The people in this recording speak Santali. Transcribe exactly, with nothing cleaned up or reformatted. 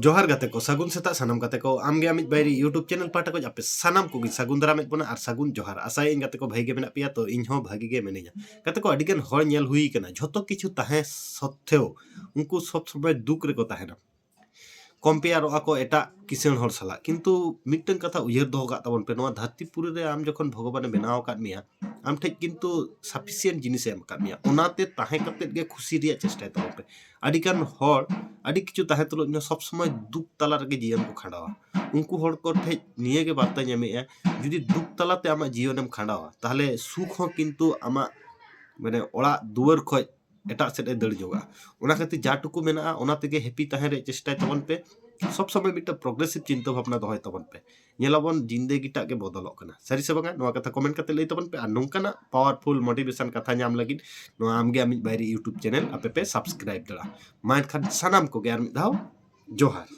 ᱡᱚᱦᱟᱨ ᱜᱟᱛᱮ ᱠᱚ, ᱥᱟᱹᱜᱩᱱ ᱥᱮᱛᱟᱜ ᱥᱟᱱᱟᱢ ᱜᱟᱛᱮ ᱠᱚ᱾ ᱟᱢᱜᱮ ᱟᱢᱤᱡ ᱵᱟᱭᱨᱤ YouTube ᱪᱮᱱᱮᱞ ᱯᱟᱦᱴᱟ ᱠᱷᱚᱱ ᱟᱯᱮ ᱥᱟᱱᱟᱢ ᱠᱚᱜᱮ ᱥᱟᱹᱜᱩᱱ ᱫᱟᱨᱟᱢᱮᱫ ᱵᱚᱱᱟ ᱟᱨ ᱥᱟᱹᱜᱩᱱ ᱡᱚᱦᱟᱨ᱾ ᱟᱥᱟᱭᱟᱹᱧ ᱜᱟᱛᱮ ᱠᱚ ᱵᱷᱟᱜᱤ ᱜᱮ ᱢᱮᱱᱟᱜ ᱯᱮᱭᱟ, ᱛᱚ ᱤᱧ ᱦᱚᱸ ᱵᱷᱟᱜᱤ ᱜᱮ ᱢᱤᱱᱟᱹᱧᱟ᱾ ᱜᱟᱛᱮ ᱠᱚ, ᱟᱹᱰᱤ ᱜᱟᱱ ᱦᱚᱲ ᱧᱮᱞ ᱦᱩᱭ ᱠᱟᱱᱟ, ᱡᱷᱚᱛᱚ ᱠᱤᱪᱷᱩ ᱛᱟᱦᱮᱸ ᱥᱚᱛᱛᱷᱮᱣ ᱩᱱᱠᱩ ᱥᱚᱵ ᱥᱚᱢᱚᱭ ᱫᱩᱠ ᱨᱮᱠᱚ ᱛᱟᱦᱮᱱᱟ, ᱠᱚᱢᱯᱮᱭᱟᱨᱚᱜᱼᱟ ᱠᱚ ᱮᱴᱟᱜ ᱠᱤᱥᱟᱹᱬ ᱦᱚᱲ ᱥᱟᱞᱟᱜ᱾ ᱠᱤᱱᱛᱩ ᱢᱤᱫᱴᱟᱝ ᱠᱟᱛᱷᱟ ᱩᱭᱦᱟᱹᱨ ᱫᱚᱦᱚ ᱠᱟᱜ ᱛᱟᱵᱚᱱ ᱯᱮ, ᱱᱚᱣᱟ ᱫᱷᱟᱹᱨᱛᱤ ᱯᱩᱨᱤ ᱨᱮ ᱟᱢ ᱡᱚᱠᱷᱚᱱ ᱵᱷᱚᱜᱚᱵᱟᱱᱮ ᱵᱮᱱᱟᱣ ᱟᱠᱟᱫ ᱢᱮᱭᱟ, ᱟᱢ ᱴᱷᱮᱡ ᱠᱤᱱᱛᱩ ᱥᱟᱯᱷᱤᱥᱤᱭᱮᱱᱴ ᱡᱤᱱᱤᱥᱮ ᱮᱢ ᱟᱠᱟᱫ ᱢᱮᱭᱟ, ᱚᱱᱟᱛᱮ ᱛᱟᱦᱮᱸ ᱠᱟᱛᱮᱫ ᱜᱮ ᱠᱷᱩᱥᱤ ᱨᱮᱭᱟᱜ ᱪᱮᱥᱴᱟᱭ ᱛᱟᱵᱚᱱ ᱯᱮ᱾ ᱟᱹᱰᱤ ᱜᱟᱱ ᱦᱚᱲ ᱟᱹᱰᱤ ᱠᱤᱪᱷᱩ ᱛᱟᱦᱮᱸ ᱛᱩᱞᱩᱡ ᱦᱚᱸ ᱥᱚᱵ ᱥᱚᱢᱚᱭ ᱫᱩᱠ ᱛᱟᱞᱟ ᱨᱮᱜᱮ ᱡᱤᱭᱚᱱ ᱠᱚ ᱠᱷᱟᱸᱰᱟᱣᱟ᱾ ᱩᱱᱠᱩ ᱦᱚᱲ ᱠᱚ ᱴᱷᱮᱡ ᱱᱤᱭᱟᱹ ᱜᱮ ᱵᱟᱨᱛᱟᱧ ᱮᱢᱮᱜᱼᱟ, ᱡᱩᱫᱤ ᱫᱩᱠ ᱛᱟᱞᱟᱛᱮ ᱟᱢᱟᱜ ᱡᱤᱭᱚᱱᱮᱢ ᱠᱷᱟᱸᱰᱟᱣᱟ, ᱛᱟᱦᱞᱮ ᱥᱩᱠ ᱦᱚᱸ ᱠᱤᱱᱛᱩ ᱟᱢᱟᱜ ᱢᱟᱱᱮ ᱚᱲᱟᱜ ᱫᱩᱣᱟᱹᱨ ᱠᱷᱚᱡ ᱮᱴᱟᱜ ᱥᱮᱫ ᱮ ᱫᱟᱹᱲ ᱡᱚᱜᱼᱟ᱾ ᱚᱱᱟ ᱠᱷᱟᱹᱛᱤᱨ ᱡᱟ ᱴᱩᱠᱩ ᱢᱮᱱᱟᱜᱼᱟ, ᱚᱱᱟ ᱛᱮᱜᱮ ᱦᱮᱯᱤ ᱛᱟᱦᱮᱸ ᱨᱮᱭᱟᱜ ᱪᱮᱥᱴᱟᱭ ᱛᱟᱵᱚᱱ ᱯᱮ᱾ ᱥᱚᱵ ᱥᱚᱢᱚᱭ ᱢᱤᱫᱴᱟᱝ ᱯᱨᱚᱜᱨᱮᱥᱤᱵᱷ ᱪᱤᱱᱛᱟᱹ ᱵᱷᱟᱵᱽᱱᱟ ᱫᱚᱦᱚᱭ ᱛᱟᱵᱚᱱ ᱯᱮ᱾ ᱧᱮᱞᱟᱵᱚᱱ, ᱡᱤᱱᱫᱮᱜᱤᱴᱟᱜ ᱜᱮ ᱵᱚᱫᱚᱞᱚᱜ ᱠᱟᱱᱟ᱾ ᱥᱟᱹᱨᱤ ᱥᱮ ᱵᱟᱝᱟ? ᱱᱚᱣᱟ ᱠᱟᱛᱷᱟ ᱠᱚᱢᱮᱱᱴ ᱠᱟᱛᱮ ᱞᱟᱹᱭ ᱛᱟᱵᱚᱱ ᱯᱮ᱾ ᱟᱨ ᱱᱚᱝᱠᱟᱱᱟᱜ ᱯᱟᱣᱟᱨᱯᱷᱩᱞ ᱢᱳᱴᱤᱵᱷᱮᱥᱚᱱ ᱠᱟᱛᱷᱟ ᱧᱟᱢ ᱞᱟᱹᱜᱤᱫ ᱱᱚᱣᱟ ᱟᱢᱜᱮ ᱟᱢᱤᱡ ᱵᱟᱭᱨᱤ YouTube ᱪᱮᱱᱮᱞ ᱟᱯᱮ ᱯᱮ ᱥᱟᱵᱥᱠᱨᱟᱭᱤᱵ ᱫᱟᱲᱮᱭᱟᱜᱼᱟ᱾ ᱢᱟ ᱮᱱᱠᱷᱟᱱ ᱥᱟᱱᱟᱢ ᱠᱚᱜᱮ ᱟᱨ ᱢᱤᱫ ᱫᱷᱟᱣ ᱡᱚᱦᱟᱨ᱾